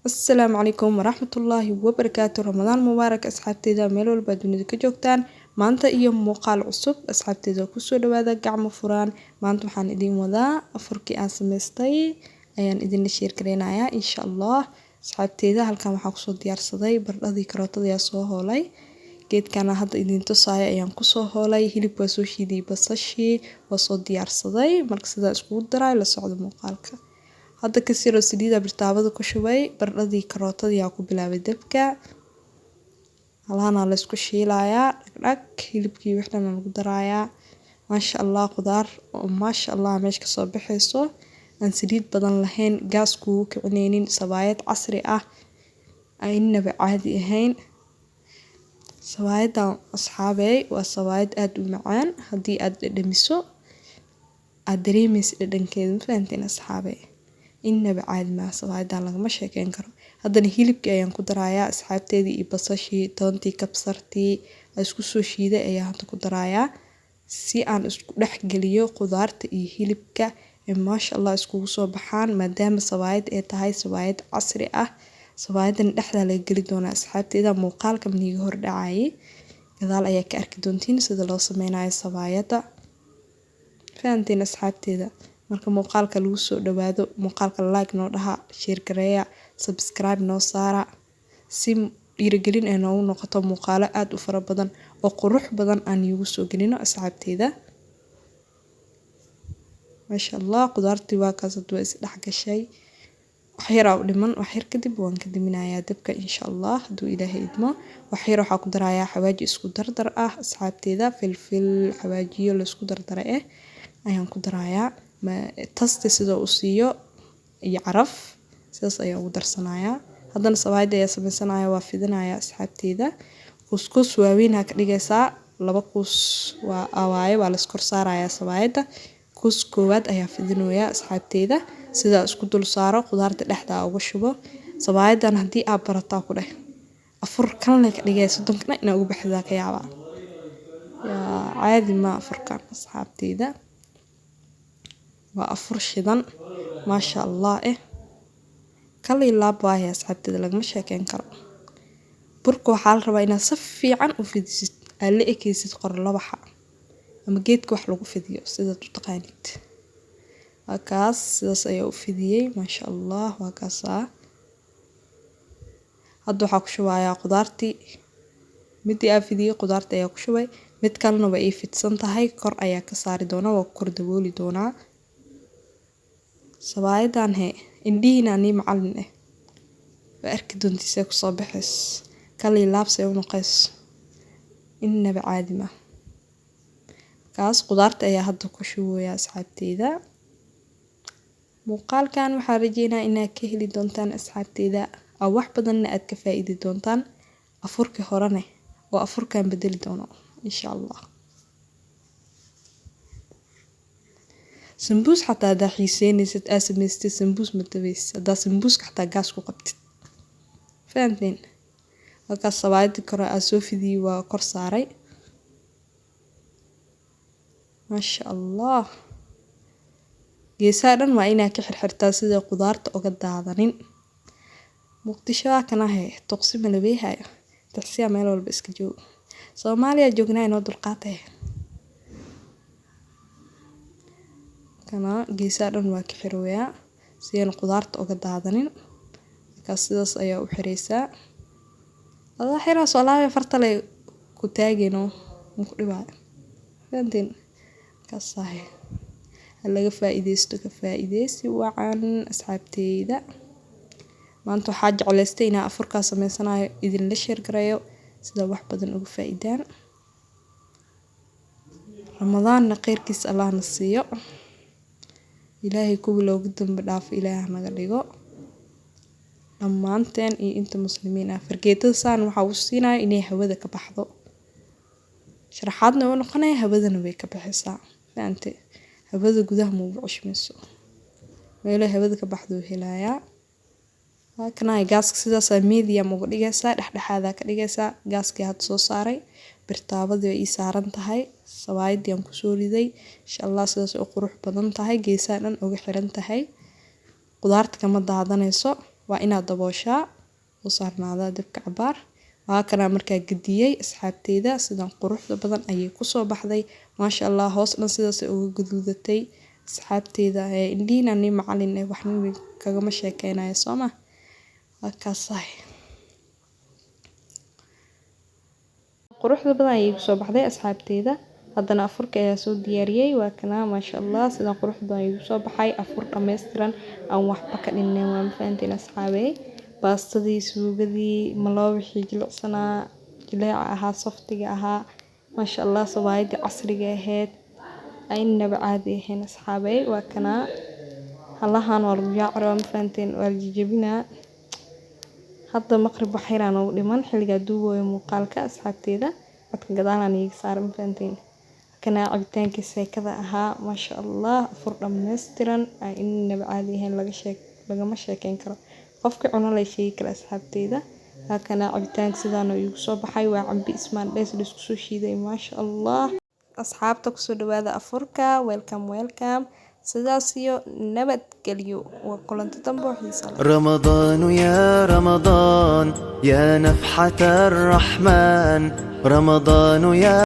Asalaamu calaykum waraxmatullaahi wabarakaatu. Ramadaan mubaarak asxaabteyda, meel walba dunida ka joogtaan. Maanta iyo muuqaal cusub asxaabteyda, kusoo dhawaada gacmo furaan. Maanta waxaan idin wadaa afurkii aan samaystay ayaan idinla share gareynayaa, insha Allah. Asxaabteyda, halkan waxaan kusoo diyaarsaday baradhadii, karootadii ayaa soo hoolay. Geedkana hadda idin tusaayo ayaan kusoo hoolay. Hilib waa soo shiiday, basashii waa soo diyaarsaday. Marka sidaa iskugu daray, la socdo muuqaalka. Hadda kasiroo saliida birtaabada ku shubay, baradhadii karootadii aa ku bilaabay dabka. Halahana la isku shiilayaa dhagdhag, hilibkii wix dhan lagu darayaa. Maasha Allah, qudaar oo maasha Allah meesha kasoo baxayso, aan saliid badan lahayn, gaas kugu kicinaynin, sabaayad casri ah, aynaba caadi ahayn. Sabaayadan asxaabey waa sabaayad aad u macaan. Haddii aad dhadhamiso, aad dareemaysa dhadhankeeda. Ma fahanteen asxaabey? Inaba caadi maaha sabaayadan, lagama sheekeyn karo. Haddana hilibkii ayaan ku darayaa asxaabteedii, iyo basashii, toontii, kabsartii isku soo shiiday ayaa hadda ku darayaa, si aan isku dhex geliyo qudaarta iyo hilibka ee maasha Allah iskugu soo baxaan, maadaama sabaayad ay tahay sabaayad casri ah. Sabaayadan dhexdaa laga geli doonaa asxaabteeda. Muuqaalka maniiga hor dhacayay, gadaal ayaa ka arki doontiin sida loo sameynayo sabaayadda. Fahanteen asxaabteeda? Marka muuqaalka lagu soo dhawaado, muuqaalka like noo dhaha, share gareeya, subscribe noo saara, si dhiirigelin ay noogu noqoto muuqaalo aad u fara badan oo qurux badan aan iigu soo gelino asxaabteeda. Maasha Allah, qudaartii waa kaas, hadda waa is dhex gashay. Wax yaraa u dhiman, wax yar kadib waan ka diminayaa dabka, insha Allah, hadduu Ilaahay idmo. Wax yar waxaa ku darayaa xawaaji isku dardar ah asxaabteeda, filfil, xawaajiyo la isku dardara ayaan ku darayaa, taste sidoo u siiyo iyo caraf, sidaas ayaan ugu darsanayaa. Haddana sabaayadda ayaa sameysanaya, waa fidinaya asxaabteyda. Kuuskuus waaweyn aa ka dhigaysaa, laba kuus waa waaye, waa la iskor saarayaa sabaayadda. Kuus koowaad ayaa fidinooya asxaabteyda, sidaa isku dul saaro, qudaarta dhexda uga shubo. Sabaayadan haddii aad barataa, ku dheh afur kan lay ka dhigay, 30 kana inaa ugu baxdaa ka yaabaa. Yaa caadi ma afurkan asxaabteyda, waa afur shidan maasha Allah. Kal iyo laab waaye asxaabteyda, lagama sheekeyn karo. Burka waxaa la rabaa inaad si fiican u fidisid, aad la ekeysid qorlabaxa ama geedka wax lagu fidiyo sidaad u taqaanid. Waa kaas, sidaas ayaa u fidiyey, maasha Allah. Waa kaasaa. Hadda waxaa ku shubayaa qudaartii. Midii aa fidiyey qudaarta ayaa ku shubay, mid kalena waa ii fidsan tahay, kor ayaa ka saari doonaa, waa ku kor dabooli doonaa. Sabaayadan he indhihiina nii macalin waa arki doontii see kusoo baxays, kal iyo laab see u noqoys, innaba caadi ma kaas. Qudaarta ayaa hadda ku shubaya asxaabteyda. Muuqaalkan waxaa rajeynaa inaad ka heli doontaan asxaabteyda, oo wax badanna aad ka faa'iidi doontaan. Afurkii horene oo afurkan bedeli doono, insha Allah. Sambuus xataa haddaa xiiseynaysid, aa samaystid sambuus, ma tabaysid haddaa sambuuska xataa gaas ku qabtid. Fahanteen? Halkaas sabaayadii kore aa soo fidiyey waa kor saaray, maasha Allah. Geesaha dhan waa inaa ka xirxirtaa sida qudaarta uga daadanin. Muqdisho waa kanahe, tuqsi malabeehayo, tacsiya meel walba iska joog. Soomaaliya joognaa, inoo dulqaatay. Kana geesaha dhan waa ka xirooyaa si aan qudaarta uga daadanin. Markaas sidaas ayaa u xiraysaa. Adaa xiraa, soo laabay, farta lay ku taagino, maku dhibaayo. Fahanteen? Kaas ahay. Ha laga faa'iideysto, ka faa'iideysi wacan asxaabteyda. Maanta waxaa jeclaystay inaa afurkaa sameysanayo idinla share gareeyo, sida wax badan uga faa'iidaan. Ramadaanna kheyrkiis Allahna siiyo. Ilaahay kuwii loogu dambi dhaafo Ilaahay hanaga dhigo dhammaanteen iyo inta muslimiin ah. Fargeetada saan waxaa u siinaya inay hawada ka baxdo, sharaxaadna u noqonaya, hawadana way ka baxaysaa. Fahante? Hawada gudaha ma ugu ceshmayso, meelo hawada ka baxdo uu helayaa. Waa kanaa gaaska, sidaasaa medium uga dhigaysaa, dhexdhexaadaa ka dhigaysaa. Gaaskii hadda soo saaray, birtaabadii way ii saaran tahay, sabaayadii aan kusoo riday, insha Allah. Sidaas u qurux badan tahay, geesaha dhan uga xiran tahay, qudaarta kama daadanayso. Waa inaad dabooshaa u saarnaadaa dabka cabaar. Waa kana markaa gadiyay, asxaabteyda, sidan quruxda badan ayay kusoo baxday, maasha Allah. Hoos dhan sidaas ay uga gaduudatay, asxaabteyda. Indhihiina nin macalin eh, waxna kagama sheekeynayo, soo ma waa kaasahay. Quruxda badan ayay kusoo baxday, asxaabteyda. Haddana afurka ayaa soo diyaariyey, waa kana, maasha Allah, sidan quruxda badan ayuu kusoo baxay. Afur dhammaystiran aan waxba ka dhinnayn waa, ma fahanteen, asxaabey? Baastadii, suugadii, malaawixii jilicsanaa, jileeca ahaa, softiga ahaa, maasha Allah, sabaayadii casriga ahayd aynaba caadi ahayn, asxaabey. Waa kana halahan waa lagu yaaci rabaa, ma fahanteen? Waa la jijabinaa. Hadda maqrib wax yaraan ugu dhiman xilligaa duubayo muuqaalka, asxaabteyda. Codka gadaalaan iiga saaray, ma fahanteen? Kana cabitaankii seekada ahaa, maasha Allah. Afur dhammaystiran aan inaba caadi ahayn, laga sheek lagama sheekeyn karo, qofkii cuno lay sheegi kara, asxaabteyda. Halkana cabitaanka sidaan iigu soo baxay, waa cambi ismaandheys la isku soo shiiday, maasha Allah. Asxaabta, kusoo dhawaada afurka. Welcome, welcome. Sidaas iyo nabadgelyo, waa kulanti dambe oo xiiso leh. رمضان يا رمضان يا نفحة الرحمن، رمضان يا